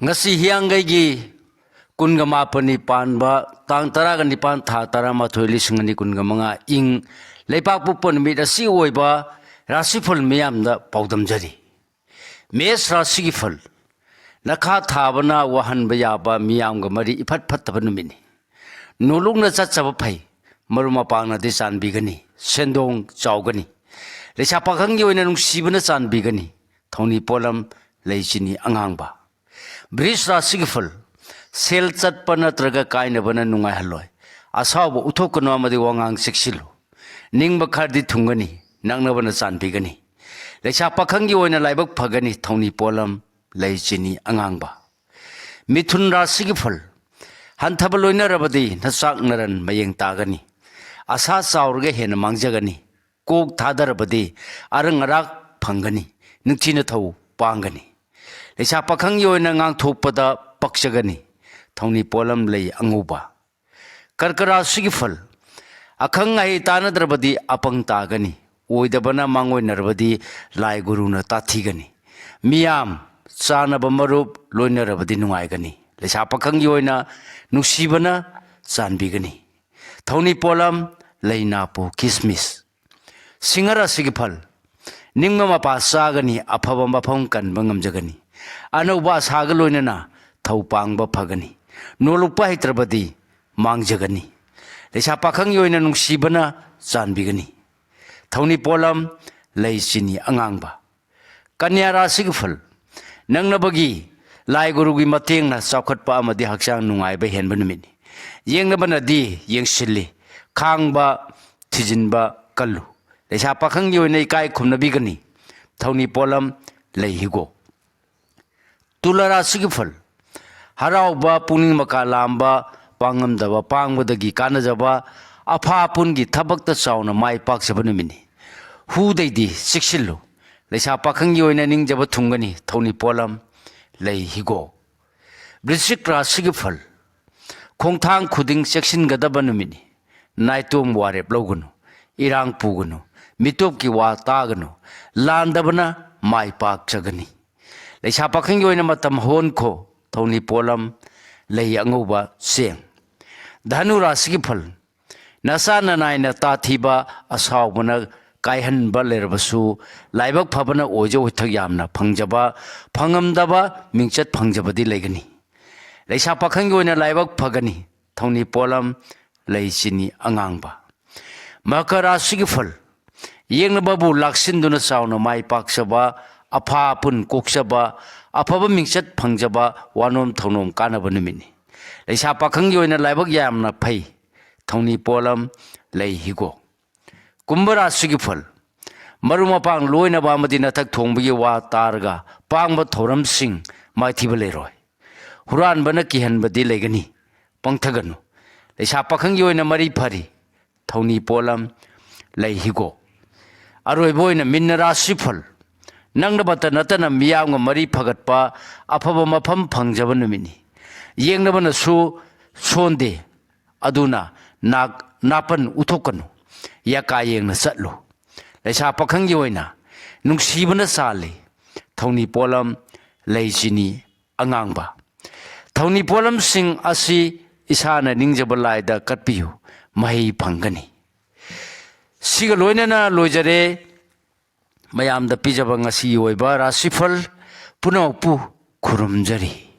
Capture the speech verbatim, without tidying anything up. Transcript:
ꯉꯁꯤ ꯍꯤꯌꯥꯡꯒꯩꯒꯤ ꯀꯨꯟꯒ ꯃꯥꯄꯟꯅꯤ ꯄꯥꯟꯕ, ꯇꯥꯡ ꯇꯔꯥꯒ ꯅꯤꯄꯥꯟ, ꯊꯥ ꯇꯔꯥꯃꯥꯊꯣꯏ, ꯂꯤꯁꯤꯡ ꯑꯅꯤ ꯀꯨꯟꯒ ꯃꯉꯥ, ꯏꯪ ꯂꯩꯄꯥꯛꯄꯣꯛꯄ ꯅꯨꯃꯤꯠ ꯑꯁꯤ ꯑꯣꯏꯕ ꯔꯥꯁꯤꯐꯜ ꯃꯤꯌꯥꯝꯗ ꯄꯥꯎꯗꯝꯖꯔꯤ꯫ ꯃꯦꯁ ꯔꯥꯁꯤꯒꯤ ꯐꯜ: ꯅꯈꯥ ꯊꯥꯕꯅ ꯋꯥꯍꯟꯕ ꯌꯥꯕ ꯃꯤꯌꯥꯝꯒ ꯃꯔꯤ ꯏꯐꯠ ꯐꯠꯇꯕ ꯅꯨꯃꯤꯠꯅꯤ꯫ ꯅꯣꯂꯨꯛꯅ ꯆꯠꯆꯕ ꯐꯩ, ꯃꯔꯨꯞ ꯃꯄꯥꯡꯅꯗꯤ ꯆꯥꯟꯕꯤꯒꯅꯤ, ꯁꯦꯟꯗꯣꯡ ꯆꯥꯎꯒꯅꯤ꯫ ꯂꯩꯁꯥ ꯄꯥꯈꯪꯒꯤ ꯑꯣꯏꯅ ꯅꯨꯡꯁꯤꯕꯅ ꯆꯥꯟꯕꯤꯒꯅꯤ, ꯊꯧꯅꯤ ꯄꯣꯠꯂꯝ ꯂꯩ ꯆꯤꯅꯤ ꯑꯉꯥꯡꯕ꯫ ꯕ꯭ꯔꯤꯖ ꯔꯥꯁꯤꯒꯤ ꯐꯜ: ꯁꯦꯜ ꯆꯠꯄ ꯅꯠꯇ꯭ꯔꯒ ꯀꯥꯏꯅꯕꯅ ꯅꯨꯡꯉꯥꯏꯍꯜꯂꯣꯏ꯫ ꯑꯁꯥꯎꯕ ꯎꯠꯊꯣꯛꯀꯅꯨ ꯑꯃꯗꯤ ꯋꯥꯉꯥꯡ ꯆꯦꯛꯁꯤꯜꯂꯨ꯫ ꯅꯤꯡꯕ ꯈꯔꯗꯤ ꯊꯨꯡꯒꯅꯤ, ꯅꯛꯅꯕꯅ ꯆꯥꯟꯕꯤꯒꯅꯤ꯫ ꯂꯩꯁꯥ ꯄꯥꯈꯪꯒꯤ ꯑꯣꯏꯅ ꯂꯥꯏꯕꯛ ꯐꯒꯅꯤ, ꯊꯧꯅꯤ ꯄꯣꯠꯂꯝ ꯂꯩ ꯆꯤꯅꯤ ꯑꯉꯥꯡꯕ꯫ ꯃꯤꯊꯨꯟ ꯔꯥꯁꯤꯒꯤ ꯐꯜ: ꯍꯟꯊꯕ ꯂꯣꯏꯅꯔꯕꯗꯤ ꯅꯆꯥꯛ ꯅꯔꯟ ꯃꯌꯦꯡ ꯇꯥꯒꯅꯤ꯫ ꯑꯁꯥ ꯆꯥꯎꯔꯒ ꯍꯦꯟꯅ ꯃꯥꯡꯖꯒꯅꯤ꯫ ꯀꯣꯛ ꯊꯥꯗꯔꯕꯗꯤ ꯑꯔꯪ ꯑꯔꯥꯛ ꯐꯪꯒꯅꯤ, ꯅꯤꯡꯊꯤꯅ ꯊꯧ ꯄꯥꯡꯒꯅꯤ꯫ ꯂꯩꯁꯥ ꯄꯥꯈꯪꯒꯤ ꯑꯣꯏꯅ ꯉꯥꯡꯊꯣꯛꯄꯗ ꯄꯛꯆꯒꯅꯤ, ꯊꯧꯅꯤ ꯄꯣꯠꯂꯝ ꯂꯩ ꯑꯉꯧꯕ꯫ ꯀꯔꯀ ꯔꯥꯁꯤꯒꯤ ꯐꯜ: ꯑꯈꯪ ꯑꯍꯩ ꯇꯥꯟꯅꯗ꯭ꯔꯕꯗꯤ ꯑꯄꯪ ꯇꯥꯒꯅꯤ, ꯑꯣꯏꯗꯕꯅ ꯃꯥꯡꯑꯣꯏꯅꯔꯕꯗꯤ ꯂꯥꯏ ꯒꯨꯔꯨꯅ ꯇꯥꯊꯤꯒꯅꯤ꯫ ꯃꯤꯌꯥꯝ ꯆꯥꯅꯕ ꯃꯔꯨꯞ ꯂꯣꯏꯅꯔꯕꯗꯤ ꯅꯨꯡꯉꯥꯏꯒꯅꯤ꯫ ꯂꯩꯁꯥ ꯄꯥꯈꯪꯒꯤ ꯑꯣꯏꯅ ꯅꯨꯡꯁꯤꯕꯅ ꯆꯥꯟꯕꯤꯒꯅꯤ꯫ ꯊꯧꯅꯤ ꯄꯣꯠꯂꯝ ꯂꯩ ꯅꯥꯄꯨ ꯀꯤꯁꯃꯤꯁ꯫ ꯁꯤꯡꯍ ꯔꯥꯁꯤꯒꯤ ꯐꯜ: ꯅꯤꯡꯕ ꯃꯄꯥ ꯆꯥꯒꯅꯤ, ꯑꯐꯕ ꯃꯐꯝ ꯀꯟꯕ ꯉꯝꯖꯒꯅꯤ꯫ ꯑꯅꯧꯕ ꯑꯁꯥꯒ ꯂꯣꯏꯅꯅ ꯊꯧ ꯄꯥꯡꯕ ꯐꯒꯅꯤ꯫ ꯅꯣꯂꯨꯛꯄ ꯍꯩꯇ꯭ꯔꯕꯗꯤ ꯃꯥꯡꯖꯒꯅꯤ꯫ ꯂꯩꯁꯥ ꯄꯥꯈꯪꯒꯤ ꯑꯣꯏꯅ ꯅꯨꯡꯁꯤꯕꯅ ꯆꯥꯟꯕꯤꯒꯅꯤ꯫ ꯊꯧꯅꯤ ꯄꯣꯠꯂꯝ ꯂꯩ ꯆꯤꯅꯤ ꯑꯉꯥꯡꯕ꯫ ꯀꯟꯌꯥ ꯔꯥꯁꯤꯒꯤ ꯐꯜ: ꯅꯛꯅꯕꯒꯤ ꯂꯥꯏ ꯒꯨꯔꯨꯒꯤ ꯃꯇꯦꯡꯅ ꯆꯥꯎꯈꯠꯄ ꯑꯃꯗꯤ ꯍꯛꯆꯥꯡ ꯅꯨꯡꯉꯥꯏꯕ ꯍꯦꯟꯕ ꯅꯨꯃꯤꯠꯅꯤ꯫ ꯌꯦꯡꯅꯕꯅꯗꯤ ꯌꯦꯡꯁꯤꯜꯂꯤ, ꯈꯥꯡꯕ ꯊꯤꯖꯤꯟꯕ ꯀꯜꯂꯨ꯫ ꯂꯩꯁꯥ ꯄꯥꯈꯪꯒꯤ ꯑꯣꯏꯅ ꯏꯀꯥꯏ ꯈꯨꯝꯅꯕꯤꯒꯅꯤ꯫ ꯊꯧꯅꯤ ꯄꯣꯠꯂꯝ ꯂꯩ ꯍꯤꯒꯣꯛ꯫ ꯇꯨꯂꯥ ꯔꯥꯁꯤꯒꯤ ꯐꯜ: ꯍꯔꯥꯎꯕ, ꯄꯨꯛꯅꯤꯡ ꯃꯀꯥ ꯂꯥꯝꯕ, ꯄꯥꯡꯉꯝꯗꯕ ꯄꯥꯡꯕꯗꯒꯤ ꯀꯥꯟꯅꯖꯕ, ꯑꯐꯥ ꯑꯄꯨꯟꯒꯤ ꯊꯕꯛꯇ ꯆꯥꯎꯅ ꯃꯥꯏ ꯄꯥꯛꯆꯕ ꯅꯨꯃꯤꯠꯅꯤ꯫ ꯍꯨꯗꯩꯗꯤ ꯆꯦꯛꯁꯤꯜꯂꯨ꯫ ꯂꯩꯁꯥ ꯄꯥꯈꯪꯒꯤ ꯑꯣꯏꯅ ꯅꯤꯡꯖꯕ ꯊꯨꯡꯒꯅꯤ꯫ ꯊꯧꯅꯤ ꯄꯣꯠꯂꯝ ꯂꯩ ꯍꯤꯒꯣꯛ꯫ ꯕ꯭ꯔꯤꯁꯤꯛ ꯔꯥꯁꯤꯒꯤ ꯐꯜ: ꯈꯣꯡꯊꯥꯡ ꯈꯨꯗꯤꯡ ꯆꯦꯛꯁꯤꯟꯒꯗꯕ ꯅꯨꯃꯤꯠꯅꯤ꯫ ꯅꯥꯏꯇꯣꯝ ꯋꯥꯔꯦꯞ ꯂꯧꯒꯅꯨ, ꯏꯔꯥꯡ ꯄꯨꯒꯅꯨ, ꯃꯤꯇꯣꯞꯀꯤ ꯋꯥ ꯇꯥꯒꯅꯨ꯫ ꯂꯥꯟꯗꯕꯅ ꯃꯥꯏ ꯄꯥꯛꯆꯒꯅꯤ꯫ ꯂꯩꯁꯥ ꯄꯥꯈꯪꯒꯤ ꯑꯣꯏꯅ ꯃꯇꯝ ꯍꯣꯟꯈꯣ, ꯊꯧꯅꯤ ꯄꯣꯠꯂꯝ, ꯂꯩ ꯑꯉꯧꯕ, ꯆꯦꯡ꯫ ꯙꯅꯨ ꯔꯥꯁꯤꯒꯤ ꯐꯜ: ꯅꯆꯥ ꯅꯅꯥꯏꯅ ꯇꯥꯊꯤꯕ, ꯑꯁꯥꯎꯕꯅ ꯀꯥꯏꯍꯟꯕ ꯂꯩꯔꯕꯁꯨ, ꯂꯥꯏꯕꯛ ꯐꯕꯅ ꯑꯣꯏꯖ ꯑꯣꯏꯊꯛ ꯌꯥꯝꯅ ꯐꯪꯖꯕ, ꯐꯪꯉꯝꯗꯕ ꯃꯤꯡꯆꯠ ꯐꯪꯖꯕꯗꯤ ꯂꯩꯒꯅꯤ꯫ ꯂꯩꯁꯥ ꯄꯥꯈꯪꯒꯤ ꯑꯣꯏꯅ ꯂꯥꯏꯕꯛ ꯐꯒꯅꯤ꯫ ꯊꯧꯅꯤ ꯄꯣꯠꯂꯝ: ꯂꯩ ꯆꯤꯅꯤ ꯑꯉꯥꯡꯕ꯫ ꯃꯀꯔ ꯔꯥꯁꯤꯒꯤ ꯐꯜ: ꯌꯦꯡꯅꯕꯕꯨ ꯂꯥꯛꯁꯤꯟꯗꯨꯅ ꯆꯥꯎꯅ ꯃꯥꯏ ꯄꯥꯛꯆꯕ, ꯑꯐꯥ ꯑꯄꯨꯟ ꯀꯣꯛꯆꯕ, ꯑꯐꯕ ꯃꯤꯡꯆꯠ ꯐꯪꯖꯕ, ꯋꯥꯅꯣꯝ ꯊꯧꯅꯣꯝ ꯀꯥꯟꯅꯕ ꯅꯨꯃꯤꯠꯅꯤ꯫ ꯂꯩꯁꯥ ꯄꯥꯈꯪꯒꯤ ꯑꯣꯏꯅ ꯂꯥꯏꯕꯛ ꯌꯥꯝꯅ ꯐꯩ꯫ ꯊꯧꯅꯤ ꯄꯣꯠꯂꯝ: ꯂꯩ ꯍꯤꯒꯣꯛ꯫ ꯀꯨꯝꯚ ꯔꯥꯁꯤꯒꯤ ꯐꯜ: ꯃꯔꯨꯞ ꯃꯄꯥꯡ ꯂꯣꯏꯅꯕ ꯑꯃꯗꯤ ꯅꯊꯛ ꯊꯣꯡꯕꯒꯤ ꯋꯥ ꯇꯥꯔꯒ ꯄꯥꯡꯕ ꯊꯧꯔꯝꯁꯤꯡ ꯃꯥꯏꯊꯤꯕ ꯂꯩꯔꯣꯏ꯫ ꯍꯨꯔꯥꯟꯕꯅ ꯀꯤꯍꯟꯕꯗꯤ ꯂꯩꯒꯅꯤ, ꯄꯪꯊꯒꯅꯨ꯫ ꯂꯩꯁꯥ ꯄꯥꯈꯪꯒꯤ ꯑꯣꯏꯅ ꯃꯔꯤ ꯐꯔꯤ꯫ ꯊꯧꯅꯤ ꯄꯣꯠꯂꯝ: ꯂꯩ ꯍꯤꯒꯣꯛ꯫ ꯑꯔꯣꯏꯕ ꯑꯣꯏꯅ ꯃꯤꯟꯅ ꯔꯥꯁꯤ ꯐꯜ: ꯅꯪꯅꯕꯇ ꯅꯠꯇꯅ ꯃꯤꯌꯥꯝꯒ ꯃꯔꯤ ꯐꯒꯠꯄ, ꯑꯐꯕ ꯃꯐꯝ ꯐꯪꯖꯕ ꯅꯨꯃꯤꯠꯅꯤ꯫ ꯌꯦꯡꯅꯕꯅꯁꯨ ꯁꯣꯟꯗꯦ, ꯑꯗꯨꯅ ꯅꯥꯛ ꯅꯥꯄꯟ ꯎꯊꯣꯛꯀꯅꯨ, ꯌꯥꯀꯥ ꯌꯦꯡꯅ ꯆꯠꯂꯨ꯫ ꯂꯩꯁꯥ ꯄꯥꯈꯪꯒꯤ ꯑꯣꯏꯅ ꯅꯨꯡꯁꯤꯕꯅ ꯆꯥꯜꯂꯤ꯫ ꯊꯧꯅꯤ ꯄꯣꯠꯂꯝ: ꯂꯩ ꯆꯤꯅꯤ ꯑꯉꯥꯡꯕ꯫ ꯊꯧꯅꯤ ꯄꯣꯠꯂꯝꯁꯤꯡ ꯑꯁꯤ ꯏꯁꯥꯅ ꯅꯤꯡꯖꯕ ꯂꯥꯏꯗ ꯀꯠꯄꯤꯌꯨ, ꯃꯍꯩ ꯐꯪꯒꯅꯤ꯫ ꯁꯤꯒ ꯂꯣꯏꯅꯅ ꯂꯣꯏꯖꯔꯦ꯫ ꯃꯌꯥꯝꯗ ꯄꯤꯖꯕ ꯉꯁꯤꯒꯤ ꯑꯣꯏꯕ ꯔꯥꯁꯤꯐꯜ ꯄꯨꯝꯅꯃꯛꯄꯨ ꯈꯨꯔꯨꯝꯖꯔꯤ꯫